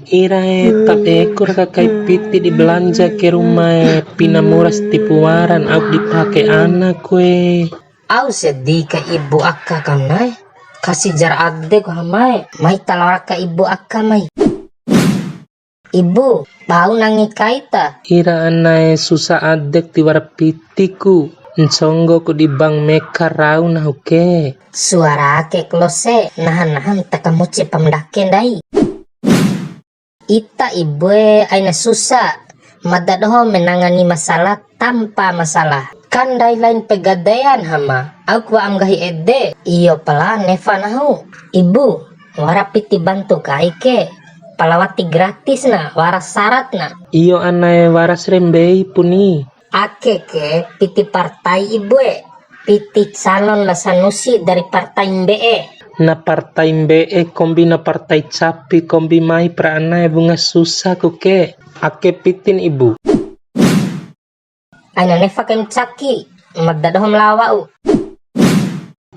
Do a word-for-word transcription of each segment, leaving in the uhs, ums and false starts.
Irae, tabeku raka kai piti di belanja ke rumae, pina mura satipu waran au dipake anaku e. Au sedi ka ibu aka kanae, kasi jar adeku hamae, mai ta lao raka ibu aka mai. Ibu, bau nangi kai ta? Ira anae, susa adeku tiwara pitiku, nconggoku di bank meka rau nahu ke. Suara ake klose, nahan-nahan taka moce pamdake ndai. Ita ibue aina susa, mada doho menangani masalah tanpa masalah. Kan ndai lain pegadaian hama, au ku wa'am nggahi ede, iyo pala nefa nahu. Ibu, wara piti bantu kai ke, pala wati gratis na, wara syarat na. Iyo anae, waras re mbei puni. Ake ke piti partai ibue, piti calon la Sanusi dari partai mbe'e. Na partai mbe'e kombi na partai capi kombi mai pra anae, wunga susaku ke. Ake pitin ibu. Aina nefa kaim caki, mada dohom lao wa'u.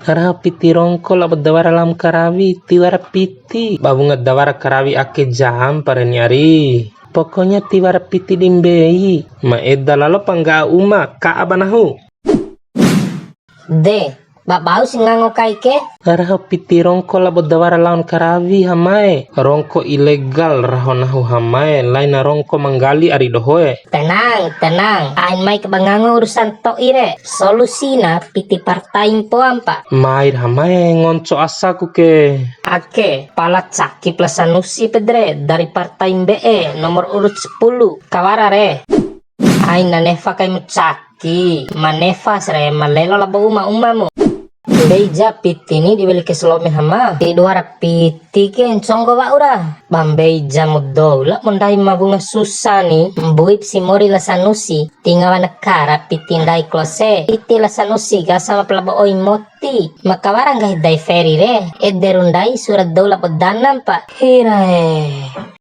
Raho piti rongko labo dawara lam karawi, tiwara piti. Ba wunga dawara karawi ake jam pareni ari. Pokoknya tiwara piti di mbei, ma eda lalo pangga'a uma, ka'a ba nahu. De, ba bau si ngango kai ke? Raho piti rongko labo dawara laon karawi hamae. Rongko ilegal raho nahu hamae, laina rongko manggali ari dohoe. Tenang, tenang. Ain mai ke ba ngango urusan to'i re. Solusina piti partai mpoa mpa. Mai ra hamae, ngonco asaku ke. Ake, pala caki pla Sanusi pede re dari partai mbe'e nomor urut sepuluh. Kawara re. Aina nefa kaimu caki, ma nefa sre, ma lelo labo uma umamu. Mbei ja piti ni di weli ke salome hama. Ti dua ra piti ke nconggo wa'u ra. Ba mbei ja mu dou labo ndai ma wunga susa ni, mbuip si mori la Sanusi, ti ngawa na kara piti ndai klose. Piti la Sanusi ka sama pala ba oi moti. Ma kawara nggahi dai Feri re, ede ru ndai sura dou labo dana mpa. Hirae.